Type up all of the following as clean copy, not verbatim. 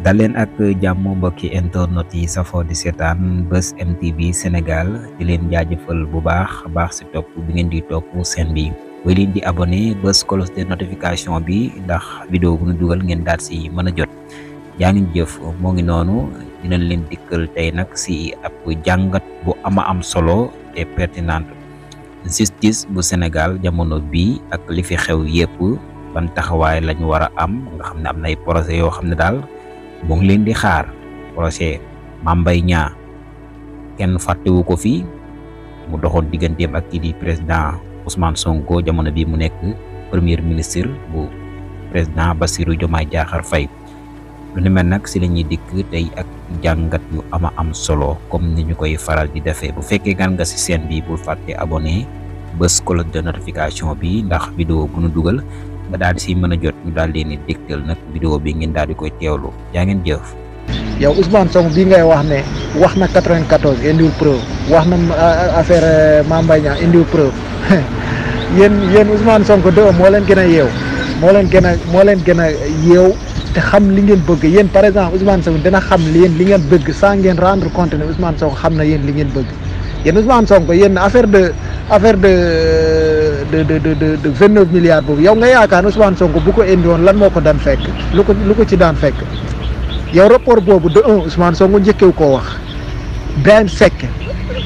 dal leen ak jàmm mbokki internet yi safoo di seetaan Buzz M TV Sénégal di leen jaajëfal bu baax si topp bi ngeen di topp seen bi way leen di abonné bës cloche de notification bi ndax vidéo bu ñu dugal ngeen daal si mën a jot jaa ngeen jëf moo ngi noonu dinañ leen dikkal tey nag si ab jàngat bu ama am solo et pertinente justice bu Sénégal jamono bi ak li fi xew yépp ban taxawaay lañu war a am nga xam ne am nay projet yoo xam ne daal mu ngi leen di xaar projet Mame Mbaye Niang kenn fàttewu ko fi mu doxoon digganteem ak kii di président Ousmane Sonko jamono bi mu nekk premier ministre bu président Bassirou Diomaye Diakhar Faye lu ni mel nag si la ñuy dikk tey ak jàngat yu ama am solo comme ni ñu koy faral di defee bu fekkee gan nga si chaîne bi bul fàtte abonné bës cloche de notification bi ndax vidéo bu nu dugal nga daal di si mën a jot ñu daal di leen dégtal nag vidéo bi ngeen daal di koy teewlu yaa ngeen jëf. yow Ousmane Sonko bii ngay wax ne wax na 94 indiwul preuve wax na affaire Mame Mbaye Niang indiwul preuve yéen Ousmane Sonko de moo leen gën a yeew moo leen gën a yeew te xam li ngeen bëgg yéen par exemple Ousmane Sonko dina xam li ngeen bëgg sans ngeen rendre compte ne Ousmane Sonko xam na yéen li ngeen bëgg yéen Ousmane Sonko yéen affaire de 29 milliards boobu yow nga yaakaar Ousmane Sonko bu ko indi woon lan moo ko daan fekk lu ko ci daan fekk yow rapport boobu de un Ousmane Sonko njëkkew koo wax Birahim Seck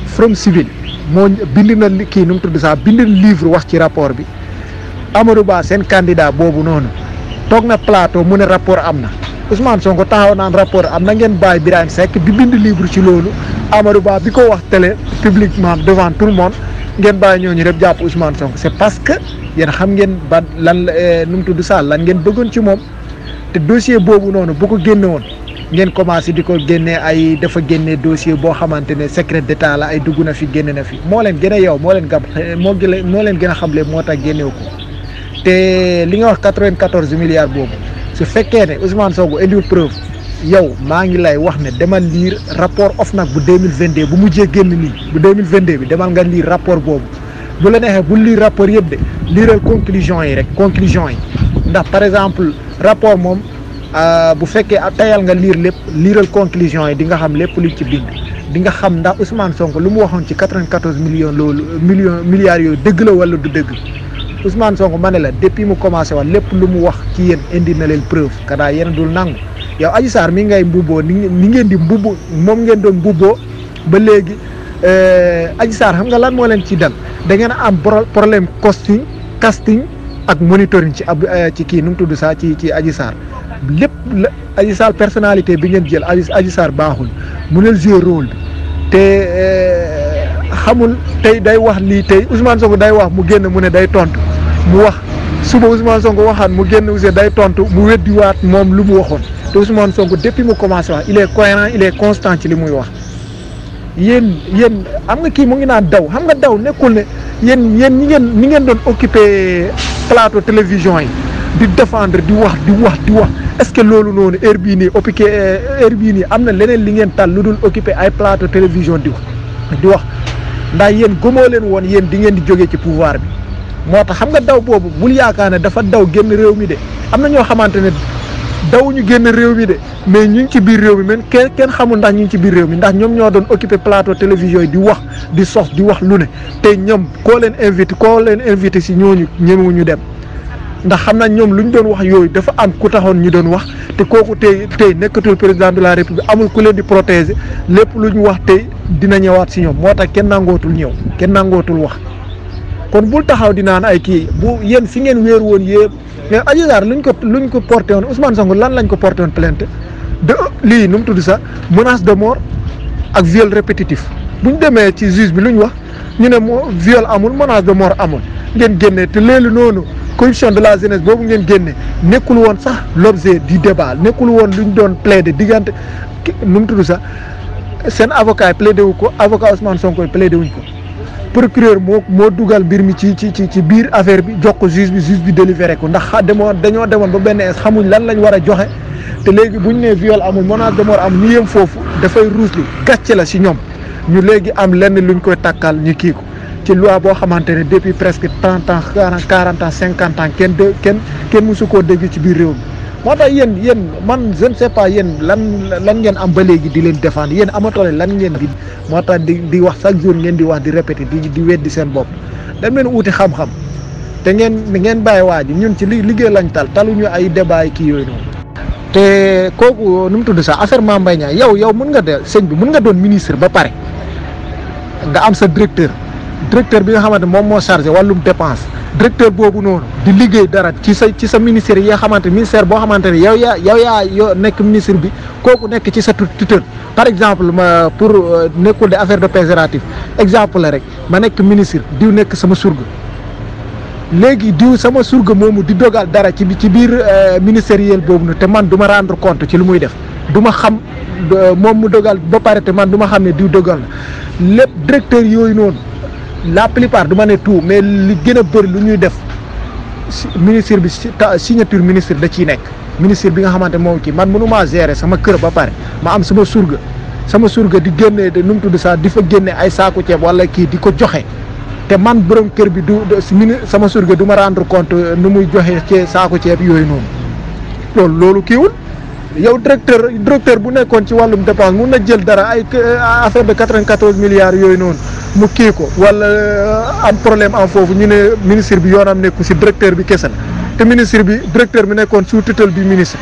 Forum Civil moo bind na kii nu mu tudd sax bind na livre wax ci rapport bi Amadou Ba seen candidat boobu noonu toog na plateau mu ne rapport am na Ousmane Sonko taxaw naan rapport am na ngeen bàyyi Birahim Seck bi bind livre ci loolu Amadou Ba bi ko wax télé publiquement devant tout le monde ngeen bàyyi ñooñu rek jàpp Ousmane Sonko c'est parce que yéen xam ngeen ba lan nu mu tudd sax lan ngeen bëggoon ci moom te dossier boobu noonu bu ko génne woon ngeen commencé di ko génne ay dafa génne dossier boo xamante ne secret d'état la ay dugg na fi génne na fi moo leen gën a yow moo leen gën a xamle moo tax génnew ko te li nga wax 94 milliards boobu su fekkee ne Ousmane Sonko indiwul preuve yow maa ngi lay wax ne demal lire rapport OFNAC bu 2022 bu mujjee génn nii bu 2022 bi demal nga lire rapport boobu bu la neexee bu lire rapport yëpp de liiral conclusion yi rek conclusion yi ndax par exemple rapport moom bu fekkee tayal nga lire lépp liiral conclusion yi di nga xam lépp lu ci bind di nga xam ndax Ousmane Sonko lu mu waxoon ci 94 milliards yooyu dëgg la wala du dëgg Ousmane Sonko ma ne la depuis mu commencé wax lépp lu mu wax ci yéen indi na leen preuve kadaa yéen dul nangu yow Adji Sarr mi ngay mbubboo ni ngeen di mbubbo moom ngeen doon mbubboo ba léegi Adji Sarr xam nga lan moo leen ci dal da ngeen am problème casting ak monitoring ci kii nu mu tudd sax ci Adji Sarr lépp la Adji Sarr personnalité bi ngeen jël Adji Sarr baaxul mënul jouer rôle bi te xamul tey day wax lii tey Ousmane Sonko day wax mu génn mu ne day tontu mu wax suba Ousmane Sonko waxaat mu génn aussi day tontu mu weddiwaat moom lu mu waxoon te Ousmane Sonko depuis mu commencé wax il est cohérent il est constant ci li muy wax yéen am nga kii mu ngi naan daw xam nga daw nekkul ne yéen ñi ngeen doon occupé plateau télévision yi di défendre di wax est-ce que loolu noonu heure bii nii am na leneen li ngeen tal lu dul occupé ay plateau télévision di wax ndax yéen gëmoo leen woon yéen di ngeen di jógee ci pouvoir bi moo tax xam nga daw boobu bul yaakaar ne dafa daw génn réew mi de am na ñoo xamante ne dawuñu génn réew mi de mais ñu ngi ci biir réew mi men kenn xamul ndax ñu ngi ci biir réew mi ndax ñoom ñoo doon occupé plateau télévision yi di wax di sos di wax lu ne te ñoom koo leen invité si ñooñu ñemewuñu dem ndax xam nañ ñoom lu ñu doon wax yooyu dafa am ku taxoon ñu doon wax te kooku tey nekkatul président de la république amul ku leen di protéger lépp lu ñu wax tey dina ñëwaat si ñoom moo tax kenn nangootul ñëw kenn nangootul wax kon bul taxaw di naan ay kii bu yéen fi ngeen wéeru woon yëpp mais Adji Sarr luñ ko porté woon Ousmane Sonko lan lañ ko porté woon plainte de lii nu mu tudd sax menace de mort ak viol répétitif bu ñu demee ci juge bi lu ñu wax ñu ne moo viol amul menace de mort amul ngeen génne te léegi noonu corruption de la jeunesse boobu ngeen génne nekkul woon sax l'objet du débat nekkul woon lu ñu doon plaider diggante nu mu tudd sax seen avocat yi plaidé wu ko avocat Ousmane Sonko yi plaidé wuñ ko procureur moo dugal mbir mi ci biir affaire bi jox ko juge bi délibéré ko ndax dañoo demoon ba benn xamuñ lan lañ war a joxe te léegi buñ ne viol amul menace de mort amul ñu yem foofu dafay ruuslu gàcce la si ñoom ñu léegi am lenn luñ koy takkal ñu kii ko ci loi boo xamante ne depuis presque 30 ans 40 ans 50 ans kenn mësu koo dégg ci biir réew mi moo tax yéen man je ne sais pas yéen lan ngeen am ba léegi di leen défendre yéen amatoo leen lan ngeen di moo tax di wax chaque jour ngeen di wax di répéter di weddi seen bopp dem leen uuti xam-xam te ngeen bàyyi waa ji ñun ci liggéey lañ taluñu ay débat kii yooyu noonu. te kooku nu mu tudd sax affaire Mame Mbaye Niang yow mën nga de sëñ bi mën nga doon ministre ba pare nga am sa directeur bi nga xamante moom moo chargé wàllum dépense directeur boobu noonu di liggéey dara ci sa ministère yi nga xamante ministère boo xamante ne yow yaa nekk ministre bi kooku nekk ci sa tutelle par exemple ma pour nekkul de affaire de péjoratif exemple la rek ma nekk ministre diw nekk sama surga léegi diw sama surga moomu di dogal dara ci biir ministériel boobu na te man du ma rendre compte ci lu muy def du ma xam moom mu dogal ba pare te man du ma xam ne diw dogal na lépp directeur yooyu noonu la plupart du ma ne tout mais li gën a bëri lu ñuy def ministre bi signature ministre da ciy nekk ministre bi nga xamante moom kii man mënu maa gérer sama kër ba pare ma am sama surga di génne nu mu tudd sax di fa génne ay saaku ceeb wala kii di ko joxe te man borom kër bi sama surga du ma rendre compte nu muy joxe ci saaku ceeb yooyu noonu loolu kiiwul yow directeur bu nekkoon ci wàllum dépense mun na jël dara ay affaire de 94 milliards yooyu noonu mu kii ko wala am problème am foofu ñu ne ministre bi yoonam nekku si directeur bi kese la te ministre bi directeur bi nekkoon sous tutelle bi ministre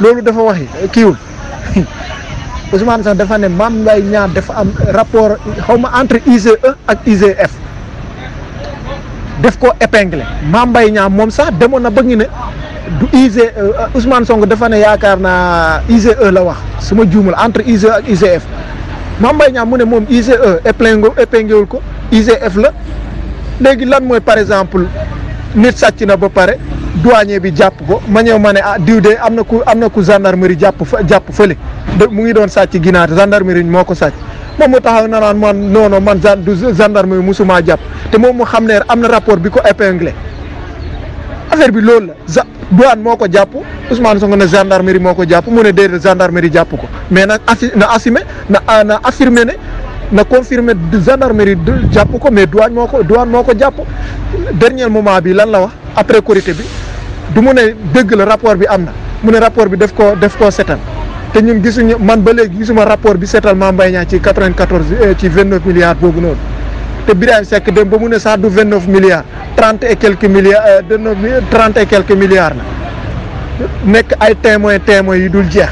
loolu dafa waxi kiiwul Ousmane sax dafa ne Mame Mbaye Niang dafa am rapport xaw ma entre IGE ak IGF def ko épinglé Mame Mbaye Niang moom sax demoon na ba ngi ne du IGE Ousmane Sonko dafa ne yaakaar naa IGE la wax su ma juumul entre IGE ak IGF Mame Mbaye Niang mu ne moom IGE épinglé ko IGF la léegi lan mooy par exemple nit sàcc na ba pare douanier bi jàpp ko ma ñëw ma ne diw de am na ku gendarmerie jàpp fële mu ngi doon sàcc ginaar gendarmerie moo ko sàcc moom mu taxaw na naan man non man du gendarmerie musuma jàpp te moom mu xam ne am na rapport bi ko épinglé affaire bi loolu la douane moo ko jàpp Ousmane Sonko ne gendarmerie moo ko jàpp mu ne déedéet gendarmerie jàpp ko mais nag na affirmé ne na confirmé gendarmerie jàpp ko mais douane moo ko jàpp dernier moment bi lan la wax après Korité bi du mu ne dëgg la rapport bi am na mu ne rapport bi def koo setal te ñun gisuñu man ba léegi gisuma rapport bi setal Mame Mbaye Niang ci 94 ci 29 milliards boobu noonu te Birahim Seck dem ba mu ne sax du 29 milliards 30 et quelques milliards 30 et quelques milliards la nekk ay témoins yi dul jeex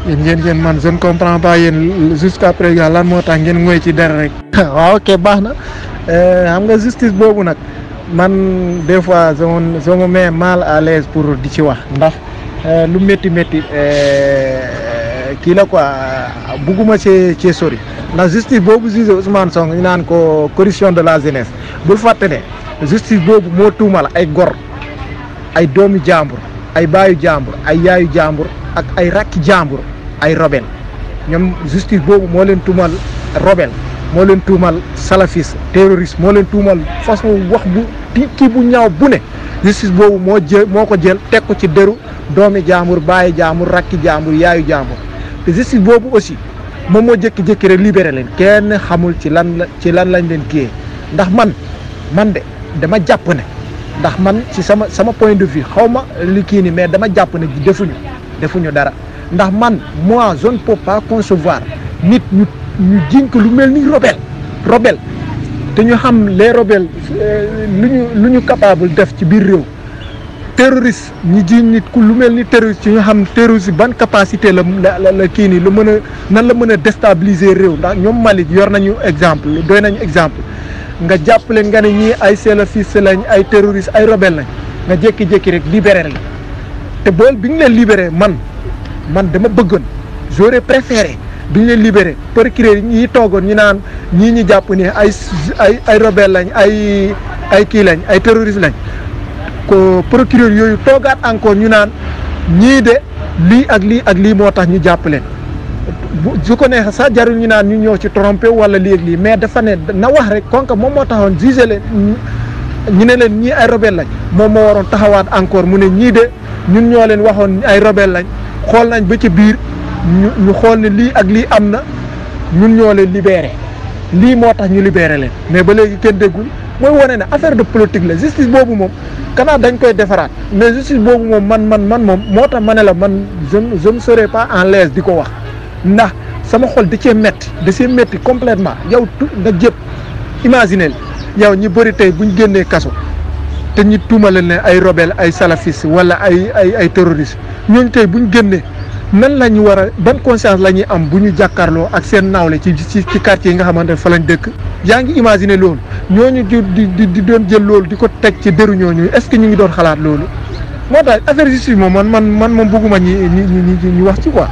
yéen man je ne comprends pas yéen jusqu'à présent lan moo tax ngeen ngoy ci dara rek. waaw ok baax na xam nga justice boobu nag man des fois je me mets mal à l'aise pour di ci wax ndax lu métti kii la quoi bugguma cee sori ndax justice boobu jugé Ousmane Sonko ñu naan ko corruption de la jeunesse bul fàtte ne justice boobu moo tuumal ay gor ay doomi jàmbur ay baayu jàmbur ay yaayu jàmbur ak ay rakki jàmbur ay rebelle ñoom justice boobu moo leen tuumal rebelle moo leen tuumal salafiste terroriste moo leen tuumal façon wax bu kii bu ñaaw bu ne justice boobu moo ko jël teg ko ci deru doomi jàmbur baayu jàmbur rakki jàmbur yaayu jàmbur te justice boobu aussi moom moo jékki-jékki rek libéré leen kenn xamul ci lan lañ leen kiyee ndax man de dama jàpp ne ndax man ci sama point de vue xaw ma li kii ni mais dama jàpp ne defuñu dara ndax man moi je ne peux pas concevoir nit ñu jiñ ko lu mel ni rebelle te ñu xam les rebelles lu ñu capable def ci biir réew terroriste ñi jiñ nit ku lu mel ni terroriste ci ñu xam terroriste ban capacité la kii nii lu mën a nan la mën a déstabiliser réew ndax ñoom Mali yor nañu exemple doy nañu exemple nga jàpp leen nga ne ñii ay salafiste lañ ay terroriste ay rebelle lañ nga jékki-jékki rek libéré la te bool bi ñu leen libéré man dama bëggoon j'aurais préféré bi ñu leen libéré procureur yi toogoon ñu naan ñii ñu jàpp ni ay rebelle lañ ay kii lañ ay terroriste lañ ko procureur yooyu toogaat encore ñu naan ñii de lii ak lii moo tax ñu jàpp leen su ko neexee sax jarul ñu naan ñu ñëw ci trompé wala lii ak lii mais dafa ne na wax rek kon moom moo taxawoon jugé leen ñu ne leen ñii ay rebelle lañ moom moo waroon taxawaat encore mu ne ñii de ñun ñoo leen waxoon ay rebelle lañ xool nañ ba ci biir ñu xool ne lii ak lii am na ñun ñoo leen libéré lii moo tax ñu libéré leen mais ba léegi kenn déggul mooy wane ne affaire de politique la justice boobu moom kanaa dañ koy defaraat mais justice boobu moom man moom moo tax ma ne la man je ne serai pas en l'aise di ko wax ndax sama xol da cee métti complètement yow nga jëpp imaginer yow ñi bëri tey buñ génnee kaso te ñi tuumale ne ay rebelle ay salafiste wala ay terroriste ñooñu tey buñ génnee nan la ñu war a ban conscience la ñuy am bu ñu jàkkaarloo ak seen naawle ci quartier yi nga xamante ne fa lañ dëkk yaa ngi imaginer loolu ñooñu di doon jël loolu di ko teg ci dëru ñooñu est-ce que ñu ngi doon xalaat loolu moo tax affaire justice moom man moom bëgguma ñi wax ci quoi.